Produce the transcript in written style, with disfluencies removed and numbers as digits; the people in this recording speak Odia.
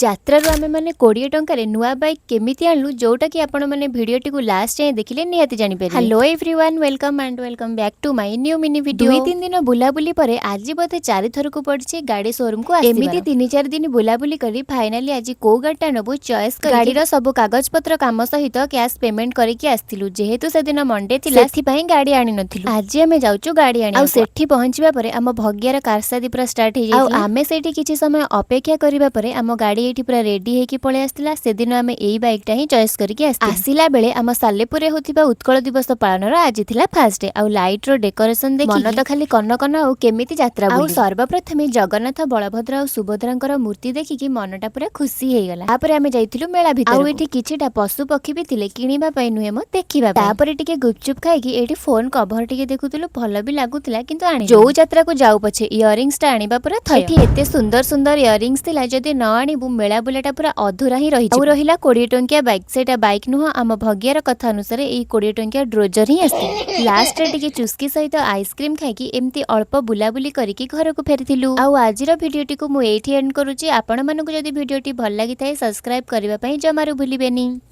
ଯାତ୍ରାରୁ ଆମେମାନେ 20 ଟଙ୍କାରେ ନୂଆ ବାଇକ୍ କେମିତି ଆଣିଲୁ, ଯୋଉଟାକି ଆପଣମାନେ ଭିଡ଼ିଓଟିକୁ ଲାଷ୍ଟ ଯାଏଁ ଦେଖିଲେ ନିହାତି ଜାଣିପାରିବେ। Hello everyone, welcome and welcome back to my new mini video। 2-3 ଦିନ ବୁଲାବୁଲି ପରେ ଆଜି ବୋଧେ ଚାରିଥରକୁ ପଡ଼ିଛି ଗାଡ଼ି ସୋରୁମକୁ। ଏମିତି 3-4 ଦିନ ବୁଲାବୁଲି କରି ଫାଇନାଲି ଆଜି କୋଉ ଗାଡ଼ିଟା ନେବୁ ଚଏସ୍ କରି ଗାଡ଼ିର ସବୁ କାଗଜପତ୍ର କାମ ସହିତ କ୍ୟାସ୍ ପେମେଣ୍ଟ କରିକି ଆସିଥିଲୁ। ଯେହେତୁ ସେଦିନ ମଣ୍ଡେ ଥିଲା, ସେଥିପାଇଁ ଗାଡ଼ି ଆଣିନଥିଲୁ। ଆଜି ଆମେ ଯାଉଛୁ ଗାଡ଼ି ଆଣି। ଆଉ ସେଠି ପହଞ୍ଚିବା ପରେ ଆମ ଭଗ୍ୟାର କାରସାଦି ପୁରା ଷ୍ଟାର୍ଟ ହେଇଯାଇଥିଲା। ଆଉ ଆମେ ସେଇଠି କିଛି ସମୟ ଅପେକ୍ଷା କରିବା ପରେ ଆମ ଗାଡ଼ି ଏଇଠି ପୁରା ରେଡି ହେଇକି ପଳେଇ ଆସିଥିଲା। ସେଦିନ ଆମେ ଏଇ ବାଇକ୍ଟା ହିଁ ଚଏସ୍ କରିକି ଆସିଥିଲୁ। ଆସିଲା ବେଳେ ଆମ ସାଲେପୁରରେ ହେଉଥିବା ଉତ୍କଳ ଦିବସ ପାଳନର ଆଜି ଥିଲା ଫାଷ୍ଟ ଡେ। ଆଉ ଲାଇଟ୍ର ଡେକୋରେସନ ଦେଖି ମନ ତ ଖାଲି କନ କନ, ଆଉ କେମିତି ଯାତ୍ରା। ଆଉ ସର୍ବପ୍ରଥମେ ଜଗନ୍ନାଥ, ବଳଭଦ୍ର ଆଉ ସୁଭଦ୍ରାଙ୍କର ମୂର୍ତ୍ତି ଦେଖିକି ମନଟା ପୁରା ଖୁସି ହେଇଗଲା। ତାପରେ ଆମେ ଯାଇଥିଲୁ ମେଳା ଭିତରେ। ଆଉ ଏଠି କିଛିଟା ପଶୁ ପକ୍ଷୀ ବି ଥିଲେ, କିଣିବା ପାଇଁ ନୁହେଁ ମ, ଦେଖିବା ପାଇଁ। ତାପରେ ଟିକେ ଗୁପଚୁପ ଖାଇକି ଏଇଠି ଫୋନ କଭର ଟିକେ ଦେଖୁଥିଲୁ। ଭଲ ବି ଲାଗୁଥିଲା, କିନ୍ତୁ ଆଣି ଯୋଉ ଯାତ୍ରାକୁ ଯାଉ ପଛେ ଇୟରିଙ୍ଗସ ଟା ଆଣିବା ପୁରା ଥୟ। ଏଠି ଏତେ ସୁନ୍ଦର ସୁନ୍ଦର ଇୟରିଙ୍ଗସ ଥିଲା, ଯଦି ନ ଆଣିବୁ ମେଳା ବୁଲାଟା ପୁରା ଅଧୁରା ହିଁ ରହିଛି। ଆଉ ରହିଲା 20 ଟଙ୍କିଆ ବାଇକ୍, ସେଇଟା ବାଇକ୍ ନୁହଁ, ଆମ ଭଗିଆର କଥା ଅନୁସାରେ ଏଇ 20 ଟଙ୍କିଆ ଡ୍ରୋଜର ହିଁ ଆସିଥିଲା। ଲାଷ୍ଟରେ ଟିକେ ଚୁସ୍କି ସହିତ ଆଇସ୍କ୍ରିମ ଖାଇକି ଏମିତି ଅଳ୍ପ ବୁଲାବୁଲି କରିକି ଘରକୁ ଫେରିଥିଲୁ। ଆଉ ଆଜିର ଭିଡ଼ିଓଟିକୁ ମୁଁ ଏଇଠି ଏଣ୍ଡ କରୁଛି। ଆପଣମାନଙ୍କୁ ଯଦି ଭିଡ଼ିଓଟି ଭଲ ଲାଗିଥାଏ, ସବସ୍କ୍ରାଇବ କରିବା ପାଇଁ ଜମାରୁ ଭୁଲିବେନି।